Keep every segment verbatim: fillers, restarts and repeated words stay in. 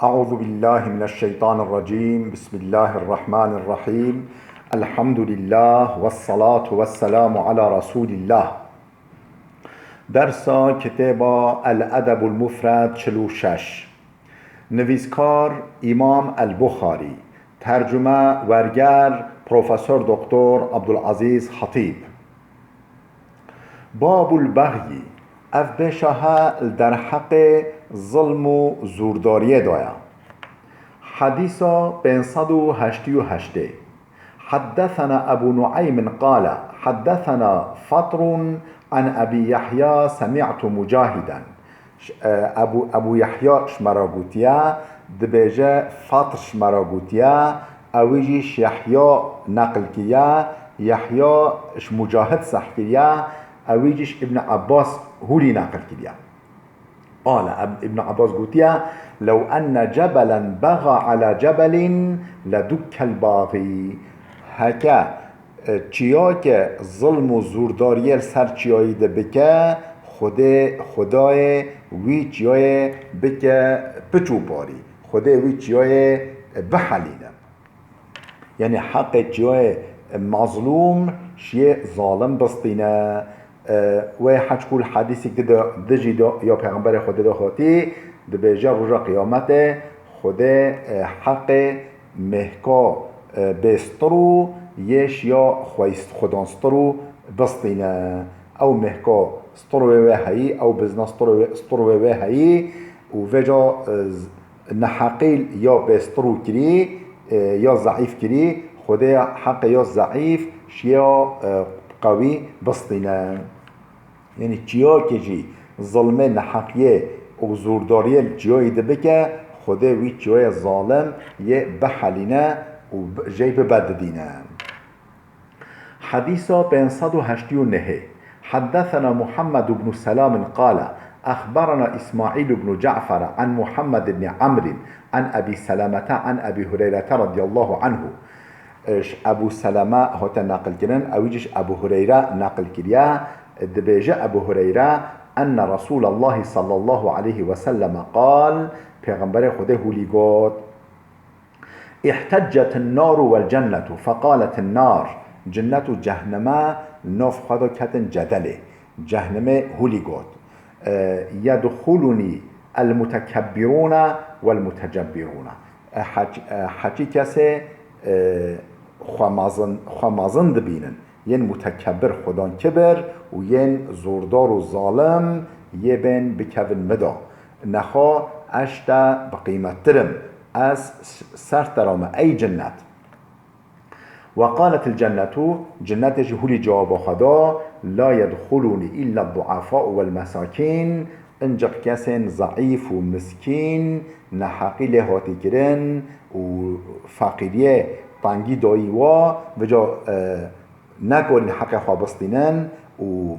أعوذ بالله من الشيطان الرجيم. بسم الله الرحمن الرحيم. الحمد لله والصلاة والسلام على رسول الله. Dersa kitêba El Edebul Mufred çil û şeş. Nivîskar Îmam El Buxarî. Tercume werger Profesor Doktor Abdulazîz Hatîb. Babul Bexyî, ev bêşa he li derheqê zilm û zûrdariyê de ye. Hedîsa pênc sed û heştê û heştê. حدثنا أبو نعيم قال: حدثنا فطر عن أبي يحيى سمعت مجاهدا. Ş-, e, Ebu, Ebu Yahya ji me re gotiye, dibêje Fatr ji me re gotiye, ewî jî ji Yahya neqil kiriye, Yahya ji Mujahid seh kiriye, ewî jî ji Ibn Abbas hûrî neqil kiriye. Qale, Eb-, Ibn Abbas gotiye: لو أن جبلا بغى على جبل لدك الباغي. Heke e, çiyayeke zilm û zûrdariyê li ser çiyayî de bike, Xwedê, Xwedayê wî çiyayê bike piç û parî. Xwedê wî çiyayê, e, bihelîne. Yanî heqê çiyayê, e, mazlûm ji yê zalim bistîne. E, wê heçkû li hedîsek di de, di jî de ya Pêxemberê Xwedê de hatî, dibêje roja qiyametê Xwedê, e, heqê mêhka, e, bê stir û yê şiya xweyst-, xwedan stir û bistîne. Ew mêhka stir wê wê heyî, ew bizna stir wê, stir wê wê heyî û vêca, e, z-, neheqî ya bê stir û kirî, e, ya zeîf kirî, Xwedê heqê ya zeîf şiya, e, qewî bistîne. Yanî çiyakê jî zilmê, neheqiyê û zûrdariyê li çiyayî de bike, Xwedê wî çiyayê zalim yê bihelîne û bi-, jê bibe didîne. Hedîsa pênc sed û heştê û nehê. حدثنا محمد بن سلام قال: أخبرنا إسماعيل بن جعفر عن محمد بن عمرو عن أبي سلمة عن أبي هريرة رضي الله عنه. Ji Ebû Seleme hate neqilkirin, ewî jî ji Ebû Hureyre neqil kiriye. Dibêje Ebû Hureyre: أن رسول الله صلى الله عليه وسلم قال: Pêxemberê Xwedê hûlî got: احتجت النار والجنة فقالت النار. Cinnet û cehneme li nav xwe de ketin cedelê. Cehnimê hûlî got: E, يدخلني المتكبرون والمتجبرون. E, heç-, e, heçî kesê, e, xwe mezin, xwe mezin dibînin. Yên mutekebir, xwedan kibir û yên zordar û zalim yê bên bikevin min de. Nexwe ez ji te biqîmettir im. Ez s-, ser te re me ey cinnet. وقالت الجنة، cinnetê jî hûlî cewaba xwe da: لا يدخلني إلا الضعفاء والمساكين، ancaq kesên zeîf û miskîn, neheqî lê hatî kirin û feqîriyê, tengî dayî wa, vêca, e, nekarîn heqê xwe bistînin û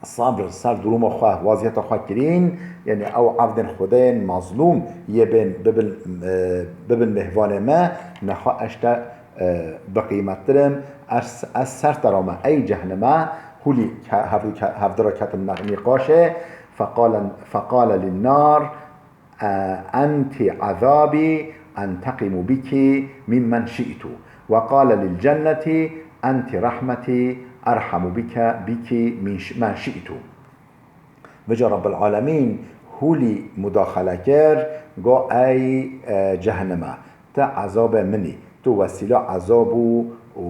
sebr ser durûma xwe, weziyeta xwe kirîn, yanî ew evdên Xwedê yên mezlûm yê bên bibin, e, bibin mêvanê me, nexwe ez ji te, e, biqîmettir im, ez, ez ser te re me, ey cehnime, hûlî ke-, hevdû ke-, hevdi re ketin ne-, nîqaşê, فقال، فقال للنار، أنت عذابي أنتقم بك ممن شئت. وقال للجنة، أنت رحمتي أرحم بك، بك من ش-، من شئت. Vêca Rabbil Alemîn hûlî mudaxele kir, got: Ey, e, cehenime, tu ezabê min î, tu wesîla ezab û, û,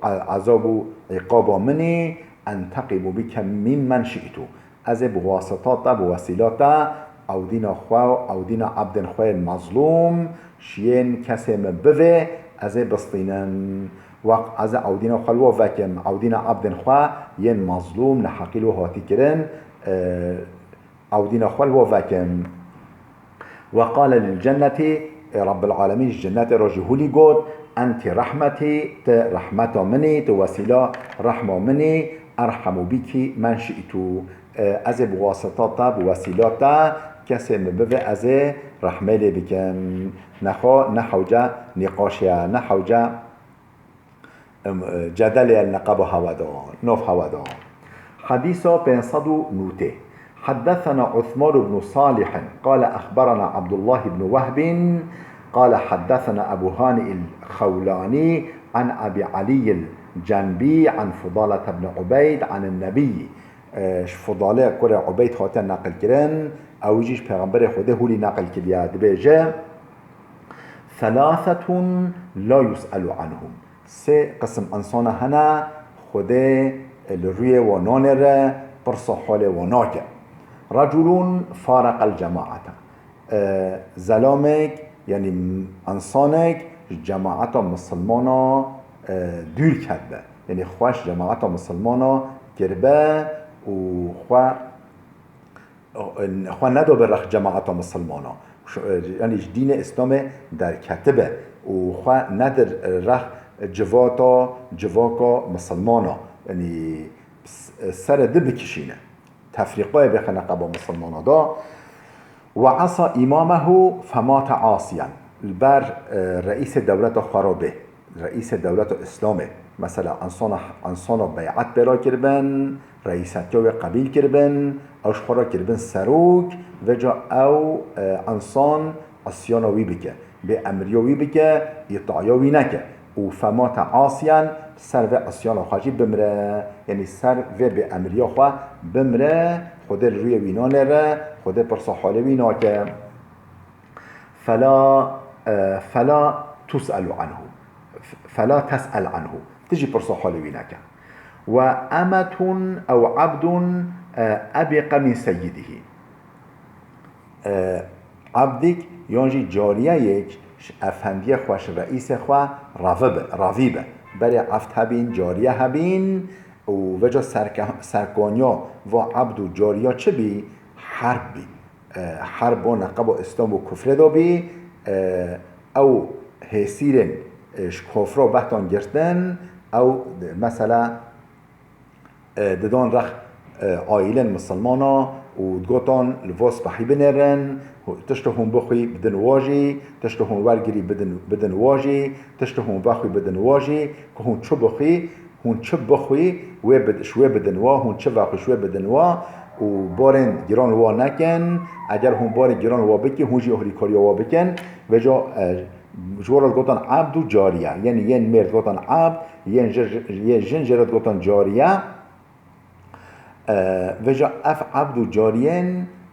e, ezab û îqaba min î, أنتقم بك ممن شئت. Ez ê bi wasita te, bi wesîla te, ewdîna xwe û ewdîna ebdên xwe yên mezlûm, ji yên kesê min bivê, ez ê bistînim. Wext ez ê ewdîna xwe li we vekim, ewdîna ebdên xwe yên mezlûm, neheqî li we hatî kirin, e, ewdîna xwe li we vekim. وقال للجنة، Rabbil Alemîn ji cinnetê re jî hûlî got: أنت رحمتي، tu rehmeta min î, tu wesîla rehma min î, أرحم بك من شئت. E, ez ê bi wasita te, bi wesîla te, kesê min bivê, ez ê rehmê lê bikim. Nexwe ne hewce nîqaş e, ne hewce, em, e, cedelê el neqeba hewe de, nav hewe de. Hedîsa pênc sed û nûtê. حدثنا عثمان بن صالح قال أخبرنا عبد الله بن وهب قال حدثنا أبو هانئ الخولاني عن أبي علي الجنبي عن فضالة بن عبيد عن النبي. Ji Fudalê kurê Ubeyd hatiye neqil kirin, ew jî ji Pêxemberê Xwedê hûlî neqil kiriye, dibêje: ثلاثة لا يسأل عنهم. Sê qisim insana hene, Xwedê li rûyê wan nanêre, pirsa halê wan nake. رجل فارق الجماعة. E, zelamek, yanî insanek ji cemaeta misilmana, e, dûr ketbe. Yanî xwe ji cemaeta misilmana kiribe û xwe xwe nedabe rex cemaeta misilmana, yanî ji dînê Îslamê derketibe û xwe nedir rex civata, civaka misilmana, yanî s-, serê di bikişîne, tefrîqayê bêxine qeba misilmana da. وعصى إمامه فمات عاصيا. Li ber, e, reîsê dewleta xwe re bê. Reîsê dewleta Îslamê, mesela, insana, insana bey'et pê re kiribin, reîsetiya wê qebîl kiribin, ew ji xwe re kiribin serok, vêca ew, e, insan isyana wî bike, bêemriya wî bike, îtaya wî neke. Û femate asiyen, ser vê isyana xwe jî bimire, yanî ser vê bêemriya xwe bimire, Xwedê li rûyê wî nanêre, Xwedê pirsa halê wî nake. فلا، e, فلا تسأل عنه. فلا تسأل عنه. Tu jî pirsa halê wî neke. وأمة أو عبد، e, أبق من سيده. E, Ebdîk yan jî cariyeyek ji efendiyê xwe, ji reîsê xwe ravi be, ravî be. Berê eft hebîn, cariye hebîn û vêca serke-, serkaniya va ebd û cariya çi bî? Herb bî. E, herb bo neqeba Îslam û kufrê de bî, e, ew hêsîrên, e, ji kofra behtan girtin, ew, mesela, e, didan rex, e, aîlên misilmana û digotan li va spehî binêrin, tişta hûn bixwî bidin wa jî, tişta hûn wergirî bidin, bidin wa jî, tişta hûn vexwî bidin wa jî, ku hûn çi bixwî, hûn çi bixwî, wê bid-, ji wê bidin wa, hûn çi vexwî, ji wê bidin wa û barên giran li wa nekin. Eger hûn barê giran li wa bikî, hûn jî alîkariya wa bikin. Vêca, e, ji we re digotan ebd û cariye. Yanî yên mêr digotan ebd, yên jin, yên jin jê re digotan cariye. E, vêca ev ebd û cariyên,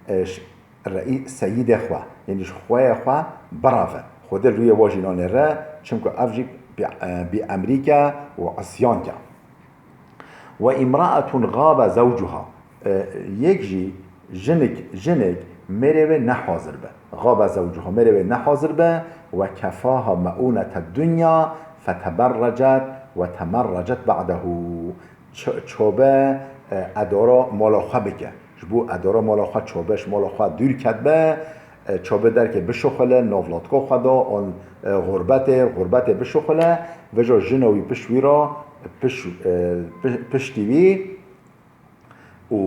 e, ş-, reî-, seyîdê xwe, yanî ji xweyê xwe birave. Xwedê li rûyê wa jî nanêre, çimku ev jî bî-, e, bîemrî ke û isyan ke. وامرأة غاب زوجها. E, yek jî jinik, jinik mêrê wê nehazir be. غاب زوجها, mêrê wê nehazir be. وكفاها مؤونة الدنيا فتبرجت وتمرجت بعده. Ç-, çabe, e, edara mala xwe bike. Ji bo edara mala xwe çabe ji mala xwe dûr ketbe, e, çabe derkê bişuxile, nav latika xwe de, an, e, xurbetê, xurbetê bişuxile, vêca jina wî pişt wî re, piş-, e, pi-, piştî wî û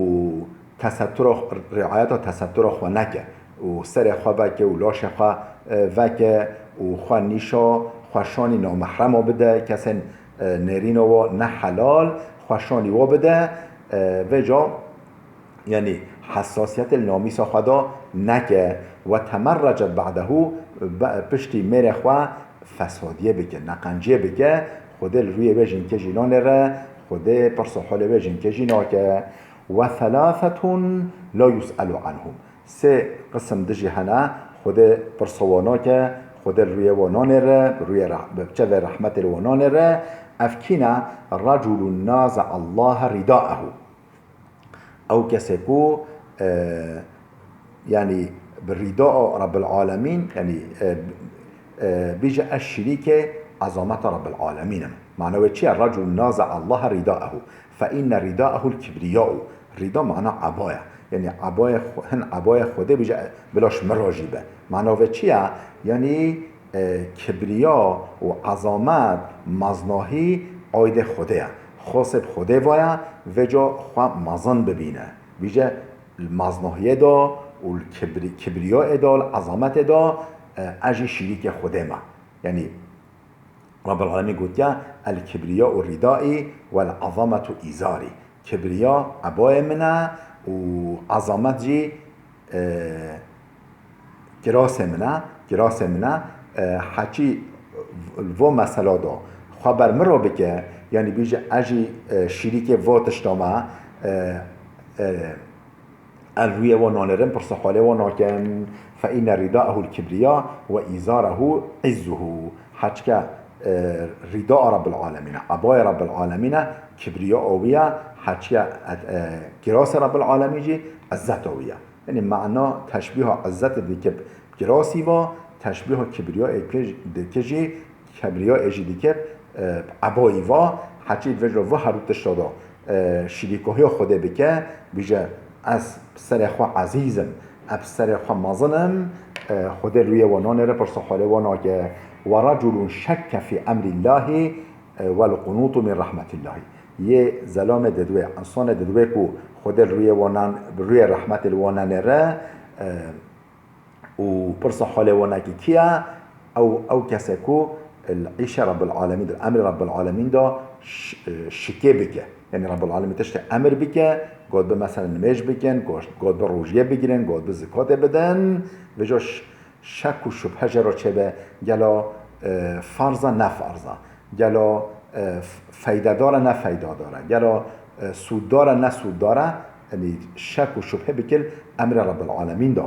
tesetura, riayeta tesetura xwe neke û serê xwe veke û laşê xwe, e, veke û xwe nîşa xweşanî namehrema bide, kesên, e, nêrîna wa nehelal xweşanî wa bide, e, vêca, yanî, hesasiyetê li namîsa xwe de neke. وتمرجت بعده, be-, piştî mêrê xwe fesadiyê bike, neqenciyê bike, Xwedê li rûyê wê jinkê jî nanêre, Xwedê pirsa holê wê jinkê jî nake. وثلاثة لا يسأل عنهم. Sê qisim di jî hene, Xwedê pirsa wan nake, Xwedê li rûyê wan nanêre, bi rûyê reh-, bi çavê rehmetê li wan nanêre. Ev kî ne? رجل نازع الله رداءه. Ew kesê ku, e, yanî bi rîdaa Rabbil Alemîn, yanî, e, e, bîje ez şirîkê ezameta Rabbil Alemîn im. Mana wê çi ye? رجل نازع الله رداءه فإن رداءه الكبرياء. Rîda mana ebaya. Yanî ebaya xwe-, hin ebaya Xwedê bîje, e, bila ji min re jî be. Mana wê çi ye? Yanî, e, kibriya û ezamet, meznahî aydê Xwedê ye. Xasê bi Xwedê ve ye, vêca xwe mezin bibîne. Bîje, li meznahiyê de û li kibri-, kibriyayê de, li ezametê de, e, ez jî şirîkê Xwedê me. Yanî, Rabbil Alemîn gotiye, "الكبرياء ردائي والعظمة إزاري." Kibriya ebayê min e û ezamet jî, e, kirasê min e, kirasê min e, e, heçî vo mesela da xwe ber min re bike, yanî bîje ez jî, e, şirîkê vo tişta me, e, e, ez rûyê wan nanêrim, pirsa halê wan nakim. Fe inne rida'ehul kibriya ve izarehu izzuhu. Heçke, e, rida Rabbil Alemîn e, ebaya Rabbil Alemîn e, kibriya wî ye, heçke, e, kirasê Rabbil Alemîn jî izzeta wî ye. Yanî mana teşbîha izzetê dike kirasî va, teşbîha kibriyayê dike jî, kibriyayê jî dike, e, ebayî va, heçî vê jî va herû tişta da, e, şirîkahiya Xwedê bike, bîje ez serê xwe ezîz im, ez serê xwe mezin im, e, Xwedê rûyê wan nanêre, pirsa halê wan nake. Ve reculun şekke fî emrîllahî, e, vel qunutu min rehmetîllahî. Yê zelamê didwê, însanê didwê ku Xwedê rûyê wan nan-, rûyê rehmetê li wan nanêre, e, û pirsa halê wan nake kî ye? Ew, ew kesê ku li îşê Rabbil Alemîn de, emrê Rabbil Alemîn de ş-, e, şikê bike. Yanî Rabbil Alemîn tiştê emir bike, got bi mesela nimêj bikin, got, got bi rojiyê bigirin, got bi zikatê bidin. Vêca ş-, şek û şubhe jê re çêbe, gelo, e, farz e ne farz e, gelo, e, f-, feydedar e ne feydedar e, gelo, e, sûddar e ne sûddar e, yanî şek û şubhe bike li emrê Rabbil Alemîn de.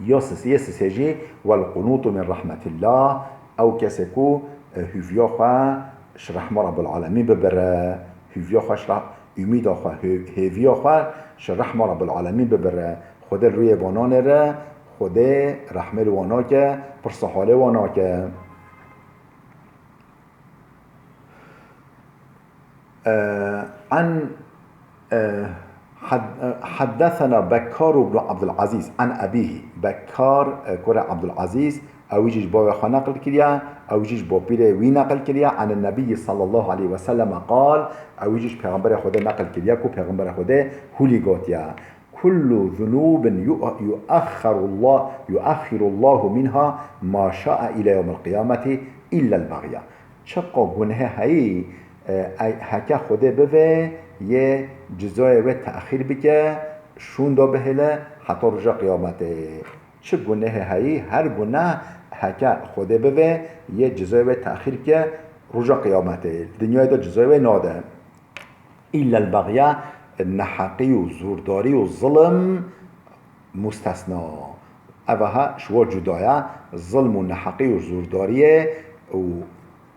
Ya sisê, yê sisê jî, vel qunutu min rehmetillah, ew kesê ku, e, hûviya xwe ji rehma Rabbil Alemîn bibire, hûviya xwe ji reh-, umîda xwe, hê-, hêviya xwe ji rehma Rabbil Alemîn bibire. Xwedê rûyê wan nanêre, Xwedê rehmê li wan nake, pirsa halê wan nake. E, an, e, had-, e, haddesena Bekkar ibn Abdulaziz an abihi. Bekkar, e, kurê Abdulaziz, ew jî ji bavê xwe neqil kiriye, ew jî ji bapîrê wî neqil kiriye. An Nebiyyi sallallahu aleyhi ve sellem qal, ew jî ji Pêxemberê Xwedê neqil kiriye ku Pêxemberê Xwedê hûlî gotiye. Kullu zunubin yu-, yuaxxirullah-, yuaxxirullahu minha ma şa'a ila yawmil qiyameti illel bagya. Çiqa gunehê heyî, e, ey, heke Xwedê bivê, yê cizayê wê texîr bike, şûnda bihêle heta roja qiyametê. Çi gunehê heyî, her guneh heke Xwedê bivê, yê cizayê wê texîr bike, roja qiyametê. Dinyayê de cizayê wê nade. Îllel bagya, neheqî û zûrdarî û zilim mustesna. Ev aha ji wa cuda ye. Zilm û neheqî û zûrdariyê û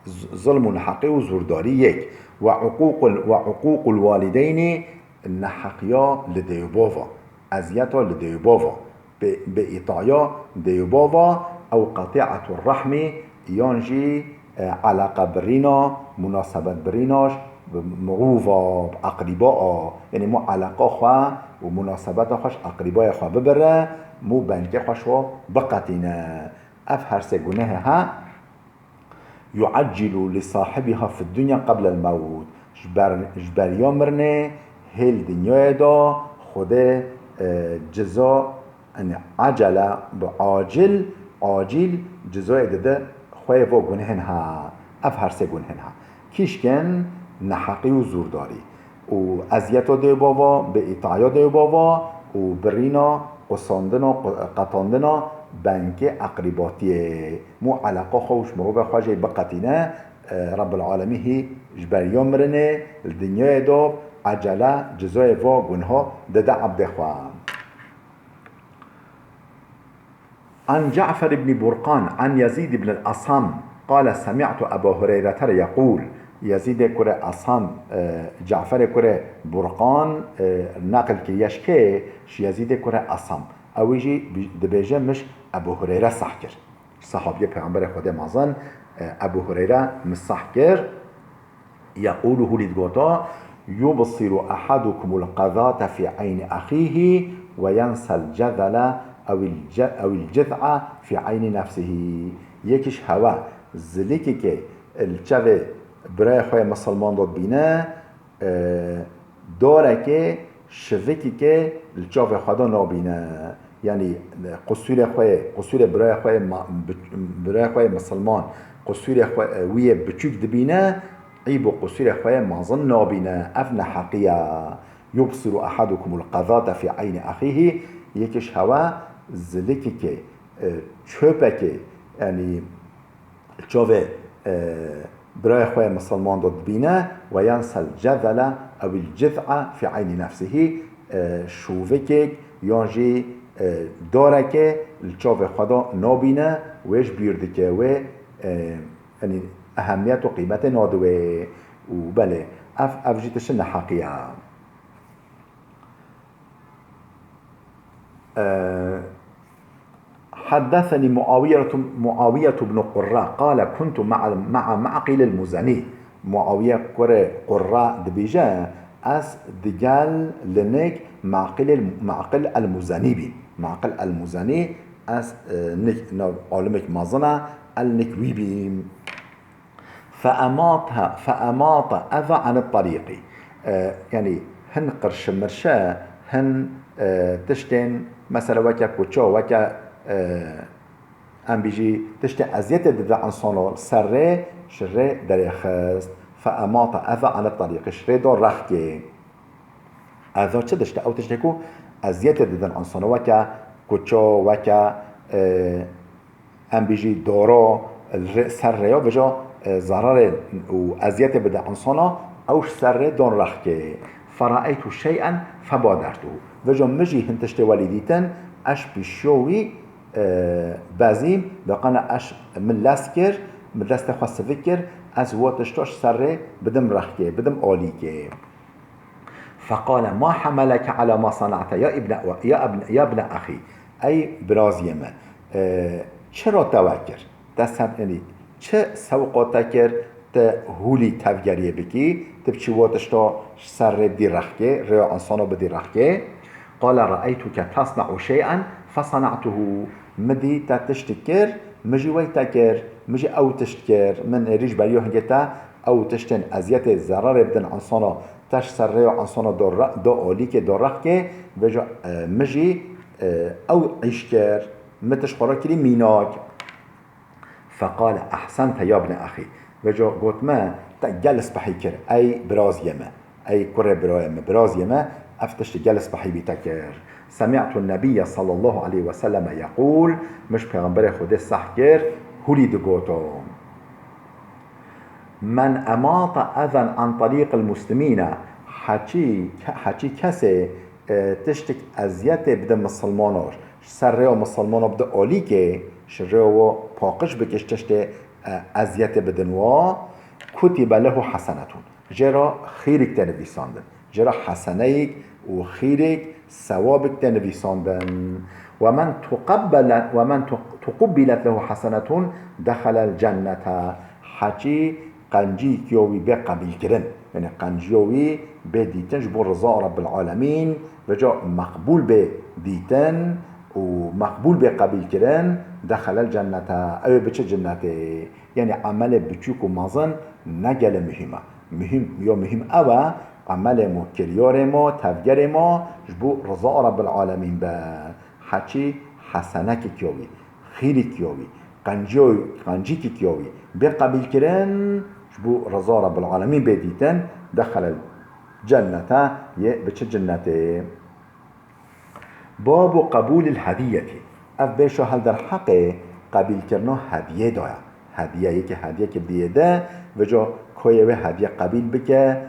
z-, zilm û neheqî û zûrdarî yek. Ve uqûqul, ve uqûqul walideyni, neheqiya li dê û bava. Eziyeta li dê û bava. Bi, bi îtaya dê û bava, ew qetî'etur rehmî, yan jî, e, eleqa birîna, munasebet birîna ji mirova, bi eqrîba a, yanî mû eleqa xwe û munasebeta xwe ji eqrîbaya xwe bibire, mû benkê xwe ji wan biqetîne. Ev her sê gunehê he. Yu'eccilu li sahibiha fid dunya qeblel mewt. Ji ber, ji beriya mirinê hê li dinyayê de Xwedê, e, ceza, yanî ecele bi acil, acîl cezayê dide xweyê vo gunehên ha. Ev her sê gunehên ha. Kîşkên neheqî û zûrdarî. û eziyeta dê û bava, bi îtaya dê û bava û birîna, qusandina, qu-, qetandina benkê eqrîbatiyê. Mû eleqa xwe û ji mirovê xwe jê biqetîne, e, Rebbil Alemîn hî ji beriya mirinê li dinyayê de ecele cizayê va gunha dide ebdê xwe. An Cafer ibn Burqan, an Yazid ibn al-Asam, qale semi'tu Eba Hureyrete yeqûl. Yazîdê kurê Asam, e, Caferê kurê Burqan, e, neqil kiriye ji kê? Ji Yazîdê kurê Asam. Ew jî bi-, dibêje, min ji Ebu Hureyre seh kir. Sahabiyê Pêxemberê Xwedê mezin, e, Ebu Hureyre min seh kir. Yeqûlu hûlî digota, yubsiru ehadukumul qezate fî eyni exîhî ve yensel cezele ewil ce-, ewil ciz'a fî eyni nefsihî. Yekî ji hewe zilikekê li çavê birayê xwe yê misilman de dibîne, e, darekê şivikekê li çavê xwe de nabîne. Yanî, qusûrê xwe yê, qusûrê birayê xwe yê ma-, bi-, birayê xwe yê misilman, qusûrê xwe, e, wî yê biçûk dibîne, îb û qusûrê xwe yê mezin nabîne. Ev neheqî ye. يبصر أحدكم القذاة في عين أخيه, yekî ji hewa zilikekê, e, çöpekê, yanî çavê, e, birayê xwe yê misilman de dibîne, وينسى الجذل أو الجذع في عين نفسه, e, şûvikek yan jî, e, darekê li çavê xwe de nabîne, wê ji bîr dike, wê, e, yanî ehemiyet û qîmetê nade wê. Û belê, ev, ev jî tişt neheqî ye. E, حدثني معاوية، معاوية بن قراء قال: كنت مع، مع معقل المزني. Muawiye kurê Qurra dibêje, ez digel li nik Maqil, Maqil el-Muzanî bîm. Maqil el-Muzanî, ez, e, nik, nav alimek mezin e, el nik wî bîm. فأماط، فأماط أذى عن الطريق. E, yanî hin qirşimirşe, hin, e, tiştên, mesela weke kuço, weke, e, em bîjî tiştê eziyetê dide insano, ser rê, ji rê derêxist. فأماط أذى عن الطريق, ji rê do rexkê. Eza çi tişt e? Ew tiştê ku eziyetê didin insano, weke kuço, weke, e, em bîjî doro, li rê-, ser rêya vêca, e, zerarê û eziyetê bide insana, ew ji ser rê don rexkê. فرأيت شيئا فبادرته. Vêca min jî hin tiştê welî dîtin, ez pîşiyo wî, e, bezîm, daqana ez, min lez kir, min destê xwe sivik kir, ez wa tişta ji ser rê bidim rexkê, bidim alîkê. فقال: ما حملك على ما صنعت يا ابن، يا ابن، يا ابن أخي. Ey biraziyê min, e, çira te we kir? Te se-, yanî çi sewqa te kir, te hûlî tevgeriyê bikî, te biçî wa tişta ji ser rê bidî rexkê, rêya insana bidî rexkê? قال: رأيتك تصنع شيئا فصنعته. Min dî te tişt kir, min jî wey te kir, min jî ew tişt kir. Min êrî ji beriya hingê te ew tiştên eziyetê, zerarê bidin insana, te ji ser rêya insana do re-, do alîkê, do rexkê, vêca, e, min jî, e, ew îş kir, min tişt xwe re kirî mînak. فقال: أحسنت يا ابن أخي. Vêca got me, te gel spehî kir, ey biraziyê me, ey kurê birayê me, biraziyê me, ev tiştê gel spehî bî te kir. سمعت النبي صلى الله عليه وسلم يقول, min ji Pêxemberê Xwedê seh kir, hûlî digoto. من أماط أذى عن طريق المسلمين, heçî, heçî kesê, e, tiştek eziyetê bide misilmana, ji ser rêya misilmana bide alîkê, ji rêya wa paqij bike, ji tiştê, e, eziyetê bidin wa, كتب له حسنة. Jê re xêrek tê nivîsandin. Jê re heseneyek û xêrek, sewabek tê nivîsandin. ومن تقبل، ومن تق-، تقبلت له حسنة دخل الجنة. Heçî qencî kiyo wî bê qebîlkirin, yanî qenciyo wî bê dîtin ji bo riza Rabbil Alemîn, vêca meqbûl bê dîtin û meqbûl bê qebîlkirin, دخل الجنة. Ew ê biçe cennetê. Yanî emelê biçûk û mezin ne gelê muhîm e. Muhîm, yo muhîm ew e, emelê mo, kiryarê mo, tevgerê mo ji bo riza Rabbil Alemîn be. Heçî hesenekek yo wî, xîrek yo wî, qenciyo-, qencîkek yo wî bê qebîlkirin, ji bo riza Rabbil Alemîn bê dîtin, دخل الجنة, yê biçe cennetê. باب قبول الهدية. Ev bêşa hel derheqê qebîlkirina hediyê de ye. Hediye, yekê hediyekê bidiyê de, vêca koyê wê hediye qebîl bike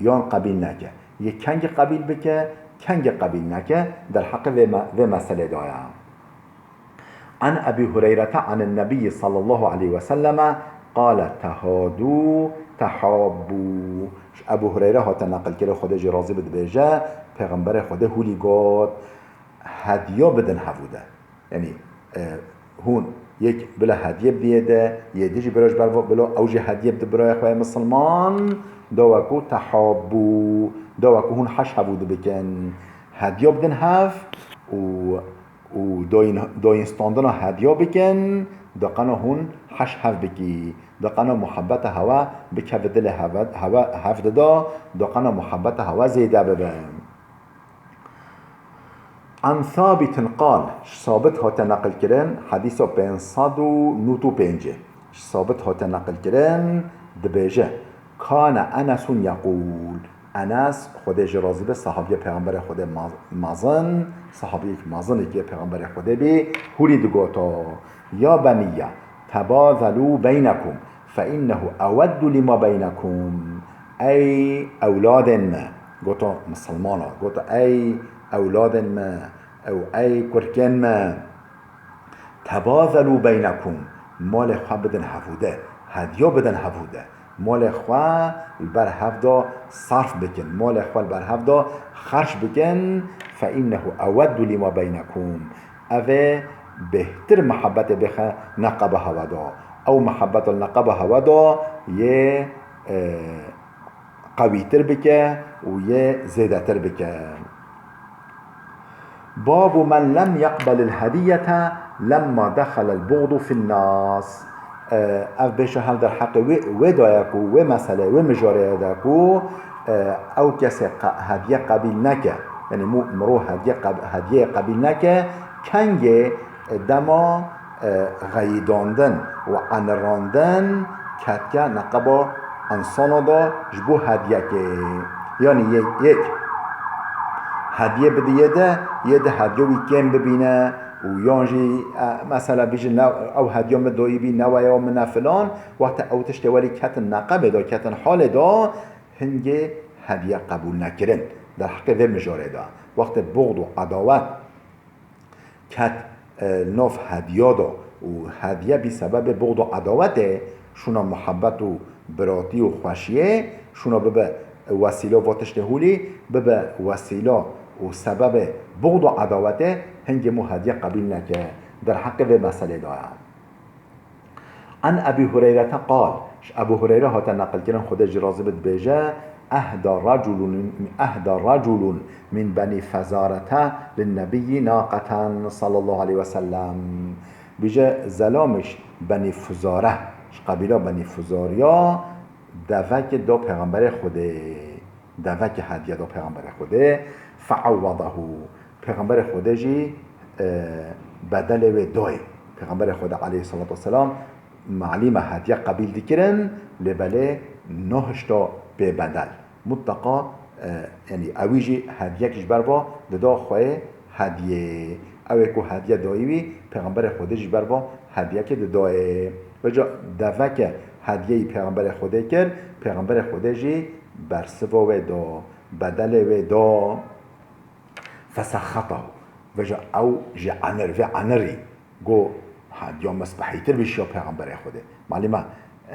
yan qebîl neke. Yê kengî qebîl bike, kengî qebîl neke, derheqê vê me-, vê meselê de ye. عن أبي هريرة عن النبي صلى الله عليه وسلم قال: تهادوا تحابوا. Ji Ebu Hureyre hate neqilkirin, Xwedê jê razî be, dibêje, Pêxemberê Xwedê hûlî got, hediya bidin hevû de. Yanî, e, hûn yek bila hediye bidiyê de, yê dî jî bila ji ber va, bila ew jî hediye bide birayê xwe yê misilman, da wekû tehabbû, da wekû hûn heş hevû dibikin. Hediya bidin hev û û doyîn-, doyînstandina hediya bikin, da qena hûn heş hev bikî, da qena muhebbeta hewe bikeve dilê hewe, hewe hev dida, da qena muhebbeta hewe zêde bibe. عن ثابت قال, ji Sabit hate neqilkirin, hedîsa pênc sed û nod û pêncî. Ji Sabit hate neqilkirin, dibêje, كان أنس يقول, Enes, Xwedê jê razî be, sahabiyê Pêxemberê Xwedê ma-, mezin, sahabiyek mezinekê Pêxemberê Xwedê bî, hûrî digoto, "Ya benîye, tebazelû beynekum, fe innehu eweddu lima beynekum." Ey ewladên me, goto misilmana, goto, "Ey ewladên me, ew ey kurkên me." Tebazelû beynekum, malê xwe bidin hevûde, hediya bidin hevûde. Malê xwe li ber hev de sarf bikin, malê xwe li ber hev de xerc bikin. Fe innehu eweddu lima beynekum. Ev ê bêhtir muhebbetê bêxe neqeba hewe de. Ew muhebbeta li neqeba hewe de yê, e, qewîtir bike û yê zêdetir bike. Babu men lem yeqbelil hediyete lemma dexelel buğdu fin nas. E, ev bêşe hev derheqê wê, wê daya ku, wê meseleyê, wê mijareyê de ku, e, ew kesê qe-, hediye qebîl neke. Yanî mu-, mirov hediye qeb-, hediyeyê qebîl neke, kengê, e, dema e, xeyidandin û anirandin ketke neqeba insana de ji bo hediyekê. Yanî yek, yek hediye bide yê de, yê de hediya wî kêm bibîne û yan jî, e, mesela bêjin ne, ew hediya min doyî bî, ne weya min e filan, wextê ew tiştê welî ketin neqebê de, ketin halê de, hingê hediye qebûl nekirin. Derheqê vê mijarê de, wextê buxd û edawet ket, e, li nav hediya de û hediye bî sebebê buxd û edawetê, şûna muhebbet û biratî û xweşiyê, şûna bibe wesîla va tiştê hûlî, bibe wesîla û sebebê buxd û edawetê, hingê mû hediye qebîl neke. Derheqê vê meselê de ye. An Ebî Hureyrete qal, ji Ebû Hureyre hate neqilkirin, Xwedê jî razî be, dibêje, "Ehda raculun, ehda raculun min Benî Fezarete lin Nebiyyi naqeten sallallahu aleyhi ve sellem." Bêje, zelamî ji Benî Fuzare, ji qebîla Benî Fuzariya devekê da Pêxemberê Xwedê. Devekê hediye da Pêxemberê Xwedê, "Feawwedahu." Pêxemberê Xwedê jî, e, bedelê wê dayê. Pêxemberê Xwedê aleyhissalatu vesselam malîme hediye qebîl dikirin, lê belê nahişta bê bedel. Mutleqa, e, yanî ewî jî hediyek ji ber va dida xweyê hediyê. Ew ê ku hediye dayî wî, Pêxemberê Xwedê jî ber va hediyekê didayê. Vêca deveke hediyeyî Pêxemberê Xwedê kir, Pêxemberê Xwedê jî bersiva wê da, bedelê wê da. Fesexetahu. Vêca ew jî enir, vê enirî. Go, hediya min spehîtir bî ji ya Pêxemberê Xwedê. Malîme,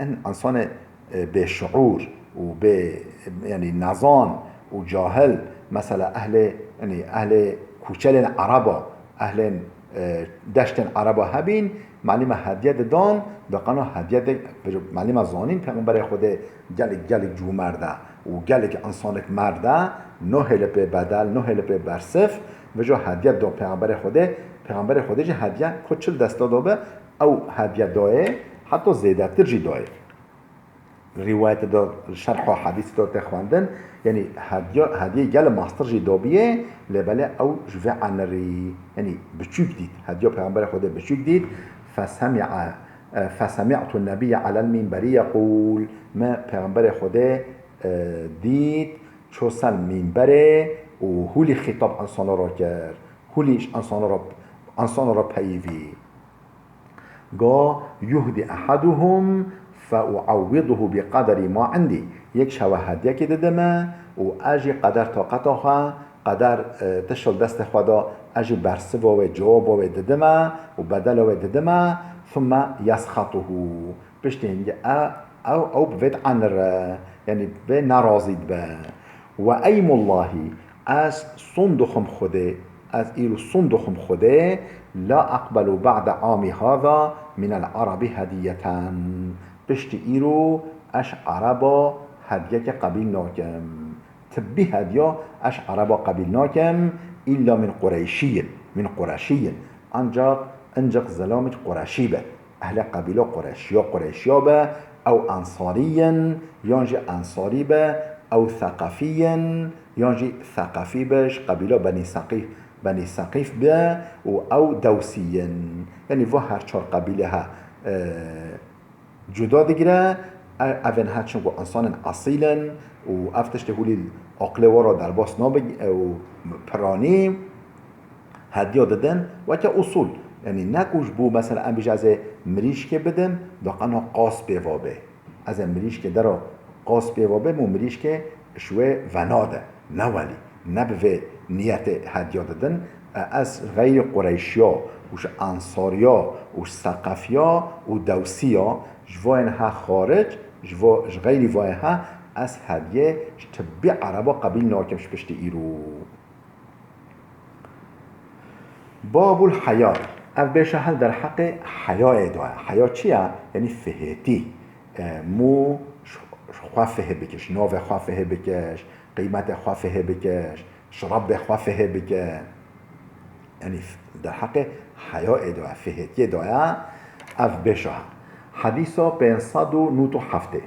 in insanê, e, bêşiûr û bê, yanî nezan û cahil, mesela ehlê, yanî ehlê kûçelên Ereba, ehlên, e, deştên Ereba hebîn, malîme hediye didan, da qana hediye de, malîme zanîn Pêxemberê Xwedê gelek, gelek cûmerd e û gelek insanek merd e, nahêle pê bedel, nahêle pê bersif, vêca hediye da Pêxemberê Xwedê, Pêxemberê Xwedê jî hediye ku çil desta da be, ew hediye dayê, heta zêdetir jî dayê. Rîwayetê de, şerha hedîsê de tê xwendin, yanî hediya, hediyê gelê mastir jî dabiyê, lê belê ew ji vê enirî, yanî biçûk dît. Hediya Pêxemberê Xwedê biçûk dît. Fesemi'a, e, fesemi'tu nebiyye alel minberî yeqûl. Me Pêxemberê Xwedê, e, dît, ço ser mînberê û hûlî xîtab insana re kir. Hûlî ji insana re, insana re peyivî. Ga yuhdi ehaduhum fe uawwiduhu bi qaderi ma indi. Yek ji hewe hediyekê dide me û ez jî qeder taqeta xwe, qeder, e, tişt li destê xwe de, ez jî bersiva wê, cewaba wê dide me û bedela wê dide me. Thumme yesxetuhu. Piştî hingê e, ew, ew bi vê dienire, yanî bi vê nerazî dibe. Ve eymullahî, ez sond dixwim Xwedê, ez îro sond dixwim Xwedê, la eqbelu ba'de amî hada minel Erebî hediyeten. Piştî îro ez Ereba hediyekê qebîl nakim. Tibbî hediya ez Ereba qebîl nakim, îlla min Qureyşiyin, min Qureşiyin. Ancaq, ancaq zelamî Qureşî be. Ehlê qebîla Qureşiya, Qureşiya be, ew Ensarî yin, yan jî Ensarî be, ew Seqefî yin, yan jî Seqefî be, ji qebîla Benî Seqîf, Benî Seqîf be û ew Dewsî yin. Yanî va her çar qebîle he, e, cuda digire, E-, ev ên her çimku insanên esîl in û ev tiştê hûlî aqilê we re derbas nabe û piranî hediya didin weke usûl. Yanî ne ku ji bo mesela em bêje ez ê mirîşkê bidim, da qena qas pê va bê. Ez ê mirîşkê dera qas pê va bêm û mirîşkê ji wê venade. Ne welî, ne bi vê niyetê hediya didin. E, ez xeyrî Qureyşiya û ji Ensariya û ji Seqefiya û Dewsiya, ji vayên he xaric, ji va-, ji xeyrî vayê he, ez hediyê ji tibbî Ereba qebîl nakim ji piştî îro. Babul heya. Ev bêşa hel derheqê heyayê de ye. Heya çi ye? Yanî fihêtî. E, mû ji, ji xwe fihê bike, ji navê xwe fihê bike, ji qîmetê xwe fihê bike, ji Rebbê xwe fihê bike. Yanî f-, derheqê heyayê de ye, fihêtiyê de ye. Ev bêşa. Hedîsa pênc sed û nod û heftê.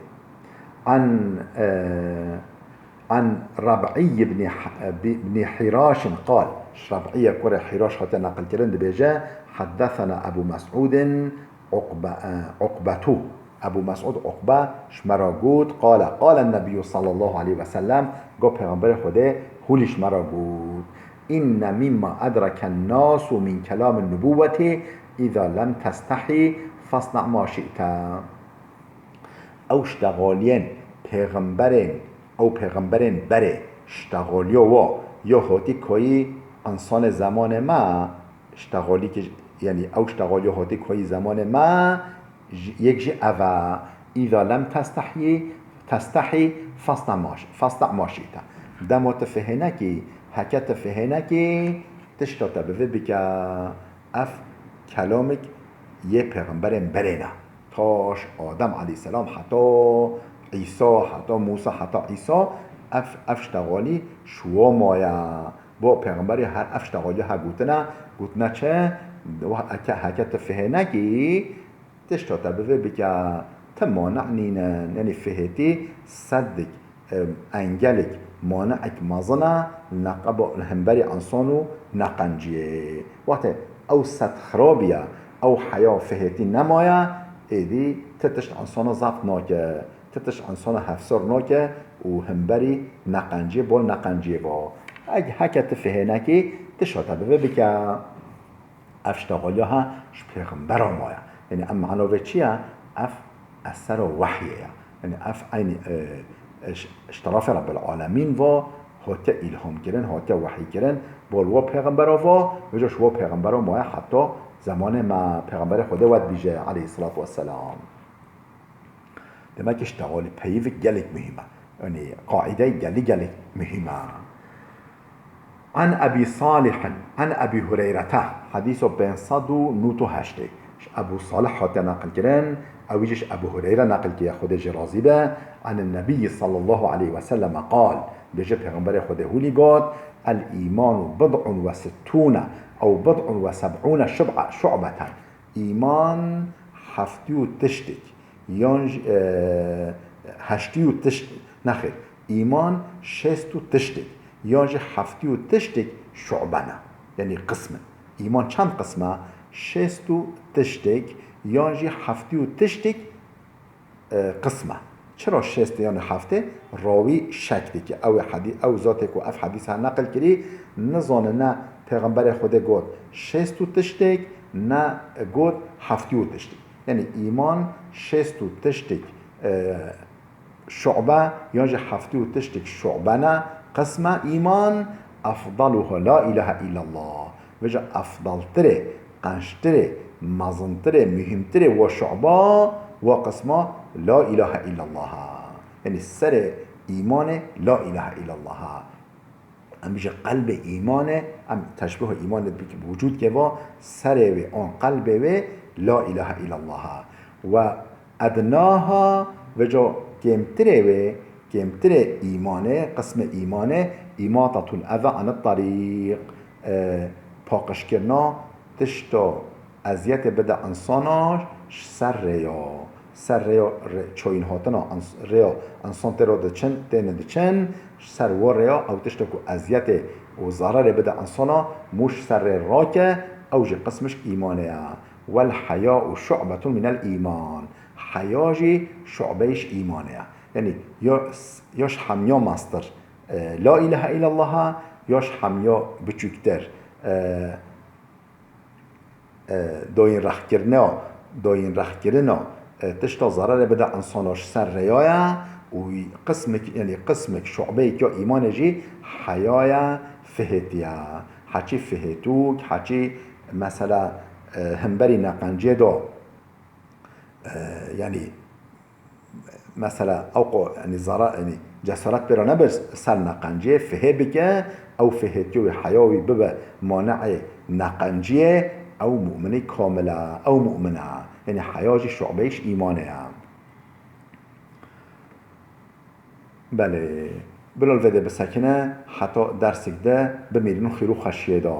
An, e, An Reb'î ibnî H-, bi-, ibnî Hîraşin qal, ji Reb'îye kurê Hîraş hate neqilkirin, dibêje, Heddesena Ebû Mes'ûdin Uqbe-, e, Uqbetu. Ebû Mes'ûd Uqbe ji me re got, qale, qale Nebiyyu sallallahu aleyhi ve sellem, got Pêxemberê Xwedê hûlî ji me re got, Inne mimma edreken nasu min kelamin nubuwweti, iza lem testehî fasna ma şi'te. Ew ştexaliyên pêxemberên, ew pêxemberên berê ştexaliya wa ya hatî kayî însanê zemanê me, ştexalîkî, yanî ew ştexaliya hatî kayî zemanê me, ji, yek jî ev e, îza lem testehî, testehî fasna ma ş-, fasna ma şîte. Dema tu fihê nekî, heke tu fihê nekî, tişta te bi vê bike, ev kelamik yê pêxemberên berê ne. Ta ji Adem aleyhisselam heta Îsa, heta Mûsa, heta Îsa, ev, ev ştexalî ji wa maye. Bo pêxemberê her ev ştexalî ha gotine, gotine çi? Wa heke, heke tu fihê nekî, tişta te bi vê bike, ti mane nînin. Yanî fihêtî sedik, em, engelik, maneek mezin e, neqeba li hemberî însan û neqenciyê. Wextê ew sed xirabî ye, ew heya fihêtî nemaye, êdî ti tişt însana zeft nake, ti tişt însana hefsar nake û hemberî neqenciyê, bol neqenciyê va. Eg heke ti fihê nekî, tişta te bi vê bike. Ev ştexaliya ha ji pêxembera maye. Yanî em mana vê çi ye? Ev esera wehyê ye. Yanî ev eynî, e, e, ji, ji terefê Rebbil Alemîn va hatiye îlham kirin, hatiye wehyî kirin. Bol wa pêxembera va, vêca ji wa pêxembera maye heta zemanê me pêxemberê Xwedê wet bîje aleyhisselatu vesselam. Demek ki ştexalî peyivik gelek muhîm e. Yanî qaîdeyê gelî gelek muhîm e. An Ebî Salîhin, an Ebî Hureyrete, hedîso pênc sed û nod û heştê. Ji Ebû Salih hate neqilkirin, ew jî ji Ebû Hureyre neqil kiriye, Xwedê jê razî be, an Nebî sallallahu aleyhi ve sellem qal, bêje Pêxemberê Xwedê hûlî got, El îmanu bid'un ve sittûne ew bid'un ve seb'ûne şub'a-, şu'beten. Îman heftî û tiştek, yan jî, e, heştî û tişt-, nexêr, îman şêst û tiştek, yan jî heftî û tiştek şu'be ne. Yanî qism in. Îman çend qism e? Şêst û tiştek, yan jî heftî û tiştek e, qism e. Çira şêst yanî heftê? Rawî şek dike. Ew ê hedî-, ew zatê ku ev hedîs her neqil kirî, nizane ne Pêxemberê Xwedê got şêst û tiştek, ne got heftî û tiştek. Yanî îman şêst û tiştek, e, şu'be, yan jî heftî û tiştek şu'be ne, qism e îman, efdaluha la ilahe illallah. Vêca efdaltirê, qençtirê, mezintirê, muhîmtirê wa şu'ba, wa qisma la ilahe illallah a. Yanî serê îmanê la ilahe illallah a. Em bêje qelbê îmanê, em teşbîha îmanê bi wicûd keva, serê wê an qelbê wê la ilahe illallah a. Ve ednaha, vêca kêmtirê wê, kêmtirê îmanê, qismê îmanê, îmatatul eza anit tarîq, e, paqijkirina tişta eziyetê bide insana ji ser rêya. Ser rêya rê-, çoyîn hatina ins-, rêya insan tê re diçin, têne diçin, ji ser wa rêya ew tişta ku eziyetê û zererê bide insana, mû ji ser rê rake, ew jî qismik îmanê ye. Wel heya'u şu'betun minel îman. Heya jî şu'beyê ji îmanê ye. Yanî ya, ya ji hemiya mestir, e, La ilahe illallah a, ya ji hemiya biçûktir, e, e, dayîn rexkirina, dayîn rexkirina, e, tişta zererê bide insana ji ser rêya ye û qismek, yanî qismek şu'beyek ya îmanê jî heya ye, fihêtiye. Heçî fihêtûk, heçî mesela, e, himberî neqenciyê de, e, yanî mesela ew qo, yanî zara, yanî cesaret pê re nebe ser neqenciyê, fihê bike, ew fihêtiyo wî, heya wî bibe mane'ê neqenciyê, ew mu'minî kamil e, ew mu'min e. Yanî heya jî şu'beyê ji îmanê ye. Belê. Bila li vê de bisekine, heta dersek de bimîrin û xêr û xweşiyê de.